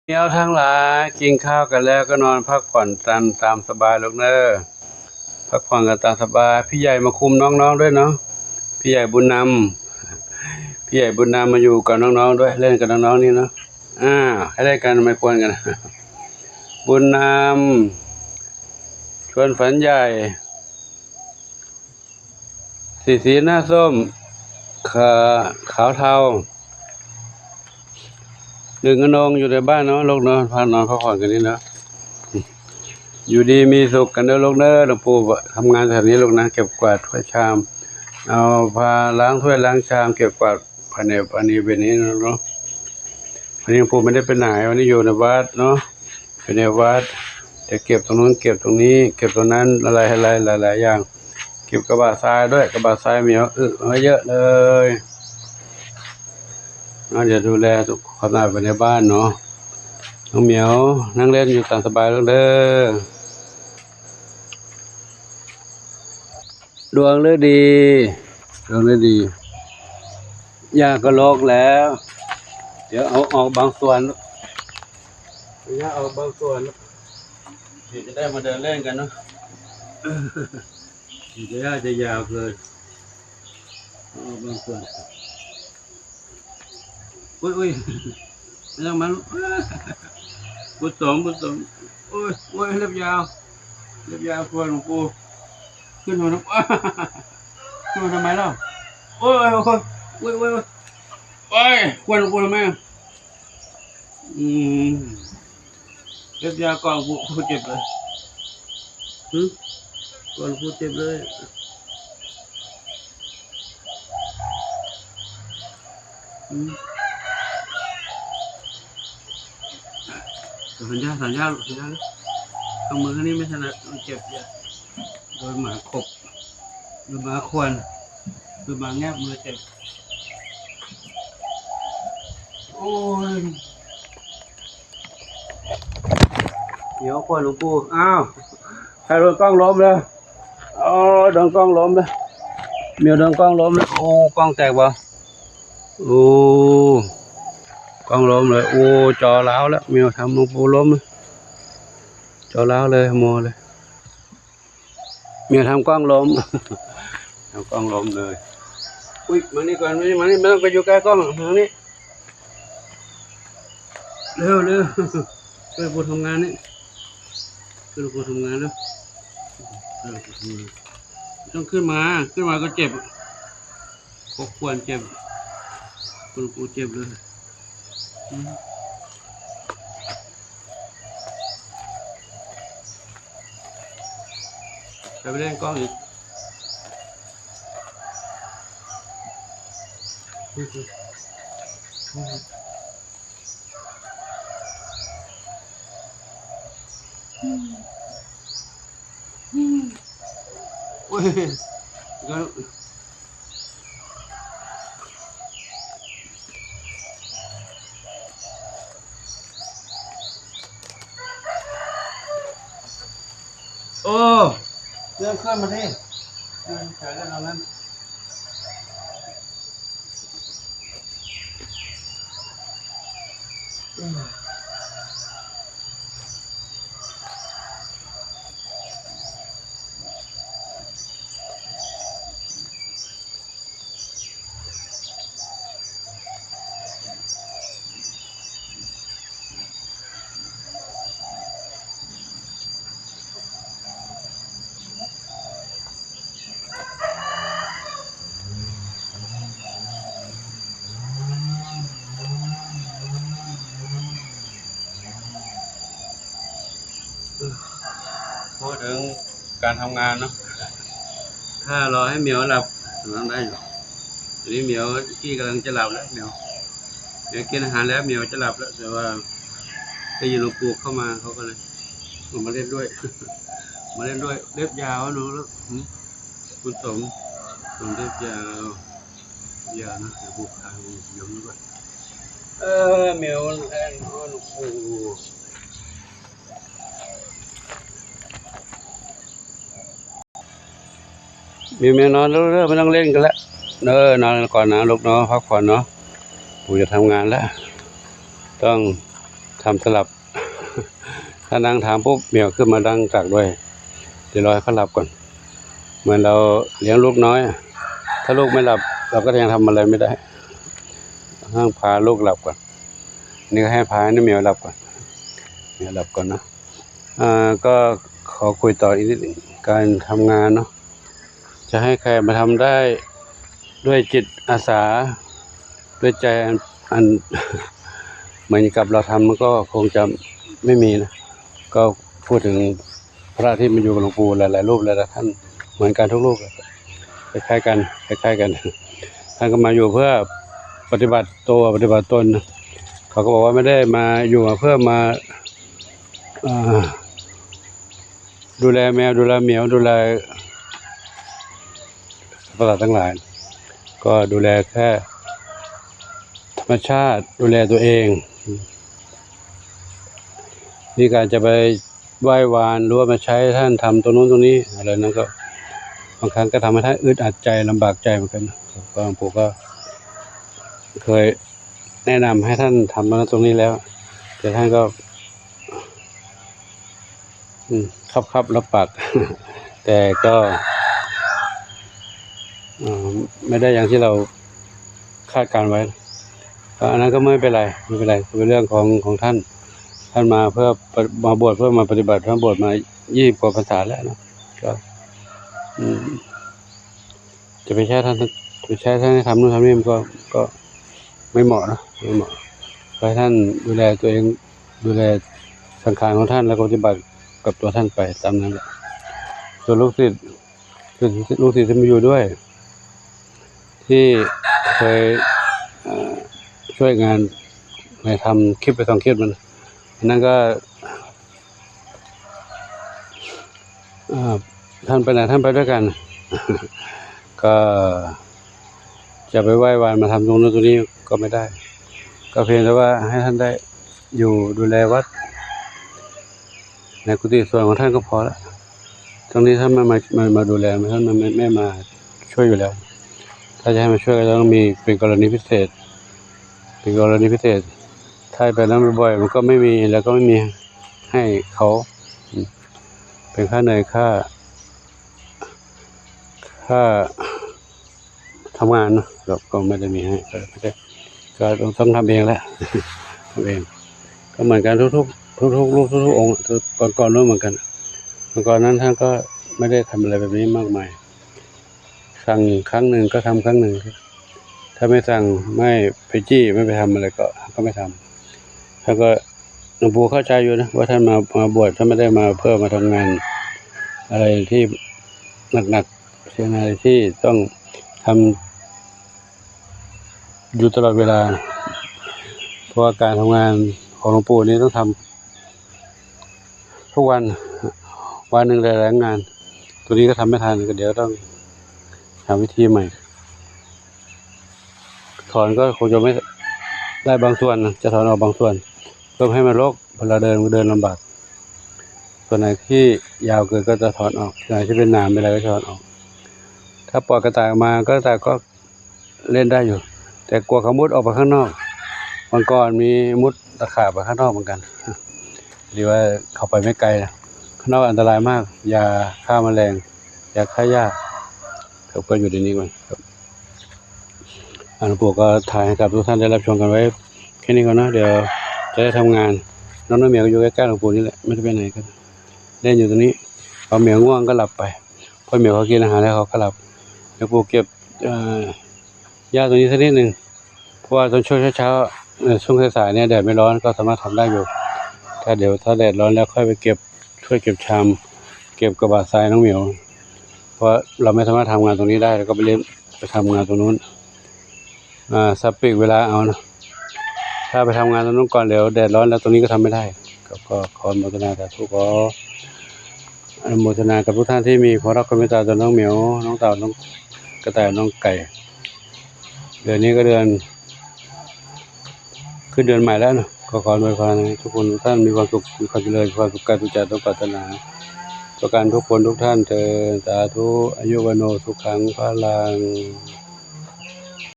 ແມວທັງຫຼາຍ ກິນຂ້າວກັນແລ້ວກໍນອນພັກຜ່ອນກັນຕາມສະບາຍລູກເດີ. ພັກຜ່ອນກັນຕາມສະບາຍ. ພີ່ໃຫຍ່ມາຄຸມນ້ອງໆດ້ວຍເນາະ. ພີ່ໃຫຍ່ບຸນນຳ ພີ່ໃຫຍ່ບຸນນຳມາຢູ່ກັບນ້ອງໆດ້ວຍ ເລ່ນກັບນ້ອງໆນີ້ເນາະ. ອ້າວ ໃຫ້ເລ່ນກັນ ມາກວນກັນ. ບຸນນຳ ຊວນຝັນໃຫຍ່ ສີ ສີໜ້າສົ້ມ ຂາ ຂາວເທົາ ດຶງອະນົງຢູ່ໃນບ້ານເນາະລູກເນາະ. ພານອນພັກຜ່ອນກັນນີ້ເນາະ. ຢູ່ດີມີສຸກກັນເດີລູກເດີ. ຫຼວງປູ່ທຳງານແຖວນີ້ລູກນະ ເກັບກວາດຖ້ວຍຊາມ ເອົາ ພາລ້າງຖ້ວຍລ້າງຊາມ ເກັບກວາດພາຍໃນ ພາຍໃນເວນນີ້ເນາະ. ວັນນີ້ຫຼວງປູ່ໄມ່ໄດ້ໄປໄຫນ ວັນນີ້ຢູ່ໃນວັດເນາະ ຢູ່ໃນວັດ. ຈະເກັບຕົງນັ້ນ ເກັບຕົງນີ້ ເກັບຕົງນັ້ນ ຫຼາຍໆ ຫຼາຍໆຢ່າງ. ເກັບກະບະຊາຍດ້ວຍ ກະບະຊາຍໝຽວ ອຶມາເຍອະເລີຍເນາະ. ດຽວດູແລຄວາມສະອາດພາຍໃນບ້ານເນາະ. ນ້ອງໝຽວນັ່ງເລ່ນຢູ່ຕາມສະບາຍເລີຍເດີ. ດວງລືດີ ດວງລືດີ. ຫຍ້າກໍລົກແລ້ວ ດຽວເອົາອອກບາງສ່ວນ ຫຍ້າອອກບາງສ່ວນ ດຽວຈະໄດ້ມາເດີນເລ່ນກັນເນາະ. ດຽວຫຍ້າຈະຍາວເກີນ ເອົາອອກບາງສ່ວນ. ໂອ້ຍ ໂອ້ຍ ຍັງມັນ ບຸນສົມ ບຸນສົມ. ໂອ້ຍ ໂອ້ຍ ເລັບຍາວ ເລັບຍາວ ຄວນຫຼວງປູ່ ຂຶ້ນຫົວ ຂຶ້ນຫົວທຳໄມລາວ? ໂອ້ຍ ໂອ້ຍ ໂອ້ຍ ໂອ້ຍ ຄວນຫຼວງປູ່ທຳໄມ? ອືມ ເລັບຍາວ ຄວນຫຼວງປູ່ເຈັບເລີຍ. ຫື ຄວນຫຼວງປູ່ເຈັບເລີຍ. ອືມ ສັນຍາ ສັນຍາ ສັນຍາ. ເອົາມືຂ້າງນີ້ ແມ່ນສັນຍາ ມັນເຈັບ. ໂດນໝາຂົບ ໂດນໝາຄວນ ໂດນໝາແງບມືເຈັບ. ໂອ້ຍ ດຽວຄວນຫຼວງປູ່ ອ້າວ ໃສ່ໂດນກ້ອງລົ້ມເລີຍ. ໂອ້ຍ ໂດນກ້ອງລົ້ມເລີຍ ແມວໂດນກ້ອງລົ້ມເລີຍ. ໂອ້ ກ້ອງແຕກບໍ່? ໂອ້ ກ້ອງລົ້ມເລີຍ. ໂອ້ ຈໍລາວແລ້ວ ແມວທຳຫຼົງປູ່ລົ້ມ ຈໍລາວເລີຍ ໝໍເລີຍ. ແມວທຳກ້ອງລົ້ມ ທຳກ້ອງລົ້ມເລີຍ. ອຸ້ຍ ມານີ້ກ່ອນ ມານີ້ ມານີ້ ບໍ່ຕ້ອງໄປຢູ່ໃກ້ກ້ອງ ທາງນີ້. ເລັວ ເລັວ ຊ່ວຍປູ່ທຳງານນີ້ ຊ່ວຍປູ່ທຳງານເນາະ. ເອີ ປູ່ທຳງານ ຕ້ອງຂຶ້ນມາ ຂຶ້ນມາກໍເຈັບ ກໍຄວນເຈັບ ຄູນປູເຈັບເລີຍ. ອືມ ໃສ່ໄປເລ່ນກ້ອງອີກ. ໂອ້ຍ ໂອ້ ເລື່ອນເຄື່ອນມາເດ້ ເລື່ອນໃຈແລ້ວນັ້ນ. ເວົ້າເຖິງການທຳງານເນາະ ຖ້າລໍໃຫ້ແມວຫຼັບ ນອນໄດ້ຢູ່. ຕອນນີ້ແມວກີ້ກຳລັງຈະຫຼັບແລ້ວ ແມວ ແມວກິນອາຫານແລ້ວ ແມວຈະຫຼັບແລ້ວ ແຕ່ວ່າໄດ້ຍິນຫຼວງປູ່ເຂົ້າມາ ເຂົາກໍເລີຍອອກມາເລ່ນດ້ວຍ ມາເລ່ນດ້ວຍ. ເລັບຍາວເນາະ ແລ້ວ ອືມ ຄຸນສົມ ສົມເລັບຍາວ ຢາວນະ ດຽວປູພາໄປເບິ່ງກ່ອນ. ເອີ ແມວແລ່ນ ໂອ້ ລູກປູ ມີແມວນອນແລ້ວເດີ ບໍ່ຕ້ອງເລ່ນກັນແລ້ວເດີ. ນອນກ່ອນນະລູກເນາະ ພັກຜ່ອນເນາະ ປູຈະທຳງານແລ້ວ ຕ້ອງ ທ ທຳສະຫຼັບ ຖ້ານັ່ງທຳປຸບ ແມວຂຶ້ນມາດັງຕາກດ້ວຍ ດຽວລໍໃຫ້ເຂົາຫຼັບກ່ອນ ເໝືອນເຮົາລ້ຽງລູກນ້ອຍ ຖ້າລູກໄມ່ຫຼັບ ເຮົາກໍຍັງທຳອະໄລໄມ່ໄດ້ ຕ້ອງພາລູກຫຼັບກ່ອນ ນີ້ກໍໃຫ້ພາໃຫ້ແມວຫຼັບກ່ອນ ແມວຫຼັບກ່ອນເນາະ ອ່າ ກໍຂໍຄຸຍຕໍ່ອີກນິດໜຶ່ງ ການທຳງານເນາະ ຈະໃຫ້ໃຄມາທຳໄດ້ດ້ວຍຈິດອາສາ ດ້ວຍໃຈອັນ ອັນ ເໝືອນກັບເຮົາທຳ ມັນກໍຄົງຈະໄມ່ມີນະ ກໍ ພູດເຖິງພະທີ່ມາຢູ່ກັບຫຼວງປູ່ຫຼາຍໆຮູບ ຫຼາຍໆທ່ານ ເໝືອນກັນທຸກຮູບ ຄ້າຍໆກັນ ຄ້າຍໆກັນ ທ່ານກໍມາຢູ່ເພື່ອປະຕິບັດໂຕ ປະຕິບັດຕົນ ເຂົາກໍບອກວ່າໄມ່ໄດ້ມາຢູ່ເພື່ອມາ ເອີ ດູແລແມວ ດູແລໝຽວ ດູແລສັດປະຫຼາດທັງຫຼາຍ ກໍດູແລແຄ່ທຳມະຊາດ ດູແລຕົວເອງ ມີການຈະໄປ ໄຫວ້ວານ ຫຼືວ່າມາໃຊ້ທ່ານທຳຕົງໂນ້ນຕົງນີ້ ອະໄລນັ້ນກໍ ບາງຄັ້ງກໍທຳໃຫ້ທ່ານອຶດອັດໃຈ ລຳບາກໃຈເໝືອນກັນ ກໍ ປູ່ກໍເຄີຍແນະນຳໃຫ້ທ່ານທຳຕົງນັ້ນຕົງນີ້ແລ້ວ ແຕ່ທ່ານກໍ ອືມ ຂັບໆລັບປາກ ແຕ່ກໍ ເອີ ໄມ່ໄດ້ຢ່າງທີ່ເຮົາຄາດການໄວ້ ກໍອັນນັ້ນກໍບໍ່ເປັນໄລ ບໍ່ເປັນໄລ ເປັນເລື່ອງຂອງ ຂອງທ່ານ ທ່ານມາເພື່ອ ມາບວດເພື່ອມາປະຕິບັດ ທ່ານບວດມາຊາວກວ່າພັນສາແລ້ວເນາະ ກໍ ອືມ ຈະໄປໃຊ້ທ່ານ ຈະໄປໃຊ້ທ່ານໃຫ້ທຳໂນ້ນທຳນີ້ ມັນກໍ ກໍໄມ່ເໝາະເນາະ ໄມ່ເໝາະ ຂໍໃຫ້ທ່ານດູແລຕົວເອງ ດູແລສັງຂານຂອງທ່ານ ແລ້ວກໍປະຕິບັດກັບຕົວທ່ານໄປຕາມນັ້ນແຫຼະ ສ່ວນລູກສິດ ຄືລູກສິດທີ່ມາຢູ່ດ້ວຍ ທີ່ເຄີຍ ເອີ ຊ່ວຍງານໃນທຳຄລິບໄປສອງຄລິບນັ້ນ ອັນນັ້ນກໍ ເອີ ທ່ານໄປໃນ ທ່ານໄປດ້ວຍກັນ ກໍຈະໄປໄຫວ້ວານມາທຳຕົງໂນ້ນຕົງນີ້ກໍໄມ່ໄດ້ ກໍພຽງແຕ່ວ່າໃຫ້ທ່ານໄດ້ຢູ່ດູແລວັດ ໃນກຸຕິສ່ວນຂອງທ່ານກໍພໍລະ ຕົງນີ້ທ່ານມາ ມາ ມາ ມາດູແລ ທ່ານມາ ແມ່ນ ແມ່ນມາຊ່ວຍຢູ່ແລ້ວ ຖ້າຈະໃຫ້ມາຊ່ວຍກໍຕ້ອງມີເປັນກໍລະນີພິເສດ ເປັນກໍລະນີພິເສດ ຖ້າໄປນັ້ນບ່ອຍໆ ມັນກໍໄມ່ມີ ແລ້ວກໍໄມ່ມີໃຫ້ເຂົາ ເປັນຄ່າເໜື່ອຍ ຄ່າ ຄ່າ ທຳງານເນາະ ກໍ ກໍໄມ່ໄດ້ມີໃຫ້ ກໍ ກໍຕ້ອງ ຕ້ອງທຳເອງແຫຼະ ທຳເອງ ກໍເໝືອນກັນທຸກໆ ທຸກໆຮູບ ທຸກໆອົງ ກ່ອນໆນັ້ນເໝືອນກັນ ກ່ອນໆນັ້ນທ່ານກໍໄມ່ໄດ້ທຳອະໄລແບບນີ້ມາກມາຍ ສັ່ງຄັ້ງໜຶ່ງກໍທຳຄັ້ງໜຶ່ງ ຖ້າໄມ່ສັ່ງ ໄມ່ໄປຈີ້ ໄມ່ໄປທຳອະໄລ ກໍ ກໍໄມ່ທຳ ທ່ານກໍ ຫຼວງປູ່ເຂົ້າໃຈຢູ່ນະວ່າທ່ານມາ ມາບວດ ທ່ານບໍ່ໄດ້ມາເພື່ອມາທຳງານອະໄລທີ່ໜັກໆ ສິ່ງໃດທີ່ຕ້ອງທຳຢູ່ຕະຫຼອດເວລາ ເພາະວ່າການທຳງານຂອງຫຼວງປູ່ນີ້ຕ້ອງທຳທຸກວັນ ວັນໜຶ່ງຫຼາຍໆງານ ຕົວນີ້ກໍທຳໄມ່ທັນ ກໍດຽວຕ້ອງຫາວິທີໃໝ່ ຖອນກໍຄົງຈະໄມ່ໄດ້ບາງສ່ວນນະ ຈະຖອນອອກບາງສ່ວນ ເພື່ອບໍ່ໃຫ້ມັນລົກ ເວລາເດີນ ມັນເດີນລຳບາກ ສ່ວນໃດທີ່ຍາວເກີນກໍຈະຖອນອອກ ສ່ວນໃດທີ່ເປັນໜາມເປັນອະໄລກໍຈະຖອນອອກ ຖ້າປ່ອຍກະຕ່າຍອອກມາ ກະຕ່າຍກໍເລ່ນໄດ້ຢູ່ ແຕ່ກົວເຂົາມຸດອອກໄປຂ້າງນອກ ວັນກ່ອນມີມຸດຕາຂ່າຍໄປຂ້າງນອກເໝືອນກັນ ຫຼືວ່າເຂົ້າໄປໄມ່ໄກນະ ຂ້າງນອກອັນຕະລາຍມາກ ຢາຂ້າມະແລງ ຢາຂ້າຫຍ້າ ເຂົາກໍຢູ່ໃນນີ້ກ່ອນ ອັນ ຫຼວງປູ່ກໍຖ່າຍໃຫ້ກັບທຸກທ່ານໄດ້ຮັບຊົມກັນໄວ້ແຄ່ນີ້ກ່ອນເນາະ ດຽວຈະໄດ້ທຳງານ ນ້ອງໜ້ອຍແມວກໍຢູ່ໃກ້ໆ ຫຼວງປູ່ນີ້ແຫຼະ ໄມ່ໄດ້ໄປໃຫນກໍ ເລ່ນຢູ່ຕົງນີ້ ພໍແມວງ່ວງກໍຫຼັບໄປ ພໍແມວເຂົາກິນອາຫານແລ້ວເຂົາກໍຫຼັບ ດຽວປູ່ເກັບ ເອີ ຫຍ້າຕົງນີ້ສັກນິດໜຶ່ງ ເພາະວ່າຕອນຊ່ວງເຊົ້າໆ ເອີ ຊ່ວງສາຍໆນີ້ແດດໄມ່ຮ້ອນກໍສາມາດທຳໄດ້ຢູ່ ຖ້າ ດຽວຖ້າແດດຮ້ອນແລ້ວຄ່ອຍໄປເກັບ ຖ້ວຍເກັບຊາມ ເກັບກະບະຊາຍນ້ອງໝຽວ ເພາະວ່າເຮົາໄມ່ສາມາດທຳງານຕົງນີ້ໄດ້ ແລ້ວກໍໄປເລ່ນ ໄປທຳງານຕົງໂນ້ນ ອາ ສັບປີກເວລາເອົາເນາະ ຖ້າໄປທຳງານຕົງໂນ້ນກ່ອນ ດຽວແດດຮ້ອນແລ້ວ ຕົງນີ້ກໍທຳໄມ່ໄດ້ ກໍ ກໍຂໍອະນຸໂມທະນາສາທຸ ຂໍອະນຸໂມທະນາກັບທຸກທ່ານທີ່ມີຄວາມຮັກຄວາມເມດຕາຕໍ່ນ້ອງໝຽວ ນ້ອງເຕົ່າ ນ້ອງກະຕ່າຍ ນ້ອງໄກ່ ເດືອນນີ້ກໍເດືອນ ຂຶ້ນເດືອນໃໝ່ແລ້ວເນາະ ກໍຂໍອວຍພອນໃຫ້ທຸກຄົນທຸກທ່ານມີຄວາມສຸກ ມີຄວາມຈະເລີນ ມີຄວາມສຸກກາຍສຸກໃຈ ສົມປາດຖະໜາ ປະການທຸກຄົນທຸກທ່ານເທີນ ສາທຸ ອາຍຸ ວັນໂນ ສຸຂັງ ພະລັງ.